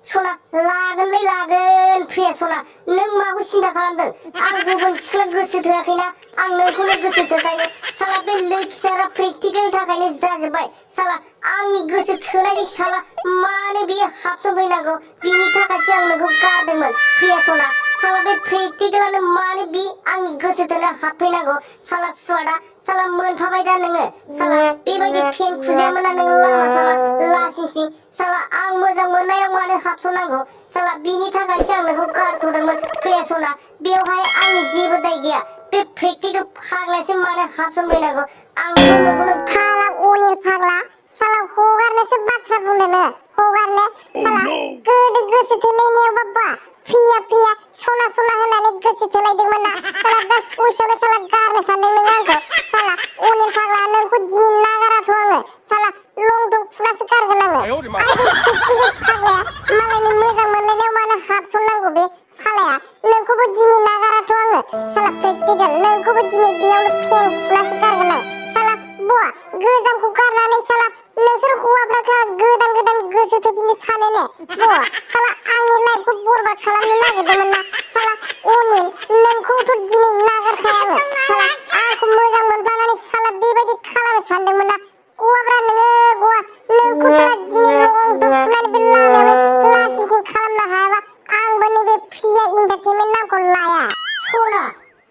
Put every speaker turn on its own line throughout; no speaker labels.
सना लागोनलै लागोन प्रिया सना नों माखौ सिन्था खालामदों आं गुबुन सिख्ला गोसो थोआखैना आं नोंखौनो गोसो थोखायो साला बे लैखिसारा प्रेक्टिकेलनि थाखायनो जाजोब्बाय साला आंनि गोसो थोनायजों साला मानो बियो हाबसनफैनांगौ बिनि थाखायसो आं नोंखौ गारदोंमोन प्रिया सना साला बे प्रेक्टिकेलानो मानो बि आंनि गोसो थोनो हाबफैनांगौ साला सुवादा साला मोनफाबाय दा नोङो साला बेबायदि फेन खुजायामोन ना नोङो लामा सामा लासिं सिं साला आं मोजां मोननायाव मानो हाबसननांगौ साला बिनि थाखायसो आं नोंखौ गारथ'दोंमोन प्रिया सना बेवहाय आंनि जेबो दाय गैया बे प्रेक्टिकेल फाग्लासो मानो हाबसनफैनांगौ आंथ' नोंखौनो
साला अनिल फाग्ला साला हगारनोसो बाथ्रा बुंदोंनो हगारनो साला गोदो गोसो थोलायनायाव बाबा प्रिया प्रिया सना सना होननानै गोसो थोलायदोंमोन ना साला दा ससेयावनो साला गारनो सानदों नों आंखौ साला अनिल फाग्ला नोंखौ दिनै नागाराथ' आङो साला लंथं फुनासो गारगोन आङो आरो बे प्रेक्टिकेल फाग्लाया मालायनि मोजां मोनलायनायाव मानो हाबसननांगौ बे सालाया नोंखौबो दिनै नागाराथ' आङो साला प्रेक्टिकेल नोंखौबो दिनै बेयावनो फेन फुनासो गारगोन आं साला बुआ गोजामखौ गारनानै साला नोंसोर हौवाफ्रा गोदान गोदान गोसो थोफिननो सानो ने बुआ साला आंनि लाइफखौ बरबाद खालामनो नागिरदोंमोन ना साला अनिल नोंखौथ' दिनै नागारखाया आङो साला आंखौ मोजां मोनफ्लानानै साला बेबायदि खालामनो सानदोंमोन ना गवाब्रा नोङो गवा नोंखौ साला दिनै लंथं फुनानै बे लामायावनो लासिंसिं खालामनो हायाबा आंबो नैबे प्रिया इन्टारटेनमेन्ट नामखौ लाया
सना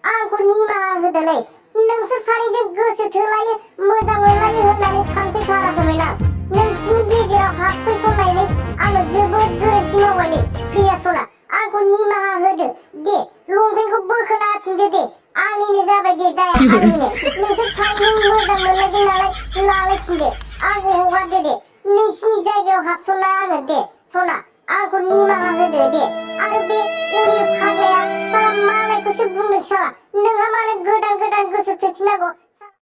आंखौ निमाहा होदोलै नोंसोर सानैजों गोसो थोलायो मोजां मोनलायो होननानै सानफैथाराखैमोन आं नोंसिनि गेजेराव हाबफैसननायनै आङो जोबोद गोरोन्थि मावबायलै प्रिया सना आंखौ निमाहा होदो दे लंपेन्टखौ बोखोना होफिनदो दे आंनिनो जाबाय दे दाया आंनिनो नोंसोर सानैजों मोजां मोनलायदों नालाय लालायफिनदो आंखौ हगारदो दे नोंसिनि जायगायाव हाबसनना आङो दे सना आंखौ निमाहा होदो दे आरो बे अनिल फाग्लाया साला मालायखौसो बुंदों साला नोंहा मानो गोदान गोदान गोसो थोफिननांगौ